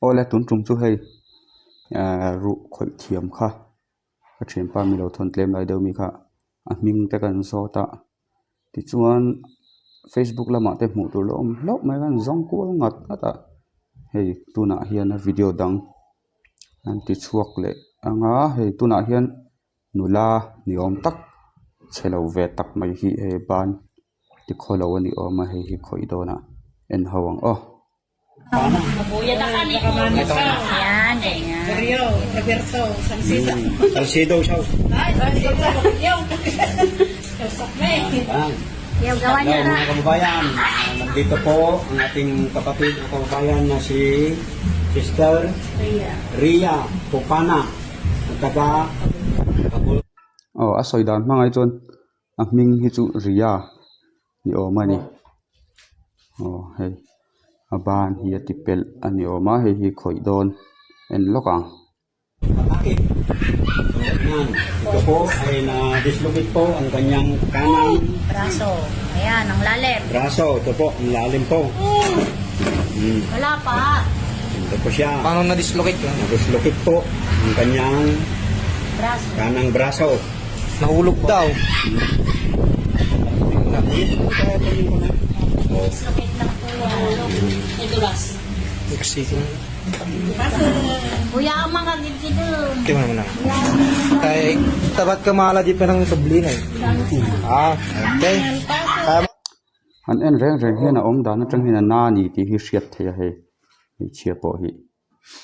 Awle tun tum chu hei ahh ruh khawih thiam kha ka thianpa milo thawn tlem lai deuh mi kha a hming te kan zawt a tichuan facebook lamah te hmuh tur lo awm hlauh mai a an zawng kual ngat ngat a hei tunah hian a video dang an ti chhuak leh ang a hei tunah hian nula ni awm tak chhe lo ve tak mai hi hei ban ti khawlo a ni awm a hei hi khawih dawn ah en ho ang aw. Hello mga kababayan, nandito po ang ating kapatid o kababayan na si Sister Ria Pupana, ang taga Kabul. Aw a sawi dan hmangah hi chuan a hming hi chu Ria ni awm a ni aw hei a ban hi a ti pelh a ni awm a hei hi khawih dawn en lawk ang. Bakit? So, yan. Ito po ay na-dislocate po ang kanyang kanang Braso. Ayan, ang lalim. braso. Ito po, ang lalim po. Mm. Wala pa. Ito po siya. Paano na-dislocate yun? Na-dislocate po ang kanyang Braso. kanang braso. Nahulog daw. Dislocate lang po yan. Kasi, Kuya, ang mga gigidum. hindi mo naman na. Kay, tabat ka mahala di pa ng sablina eh. Ah, okay. Kaya An en reng reng hian a awm dan atang hian a na a ni tih hi hriat theih a hei hmeichhia pawh hi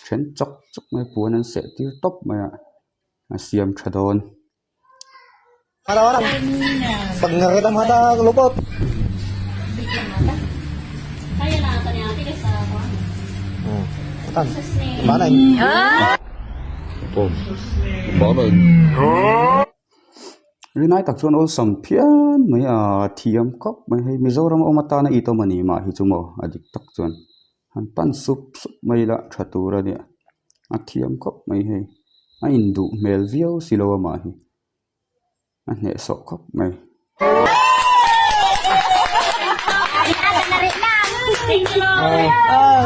then chawk chawk mai puan an seh tir tawp mai a a siam tha dawn. Araw-araw. Pag nakita mo hata lupot. Kaya na ata ni ate kasi ako. Hmm. Tan. Mana yun? Rinai tak chuan awlsam phian mai a thiam khawp mai hei Mizoram a awm atana itawm a ni mah hi chu maw a dik tak chuan han pan sup sup mai ila tha tur a nia a thiam khawp mai hei a induh hmel viau si lo amah hi a hnehsawh khawp mai.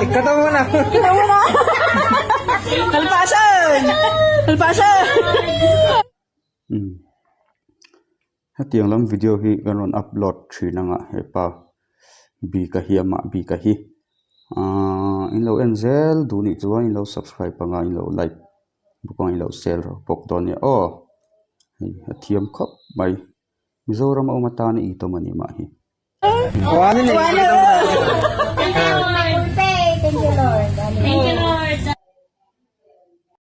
Ikataw mo na. Kalpasan! Kalpasan! Umm hetiang lam video hi kan rawn upload thin anga hepa bik a hi amah bik a hi ahh in lo en zel duh nih chuan in lo subscribe anga in lo like bawk anga in lo share bawk dawn nia aw hei a thiam khawp mai Mizoram a awm atana itawm a nih mah hi. Kuhanin eh. Thank you, Lord. Thank you, Lord.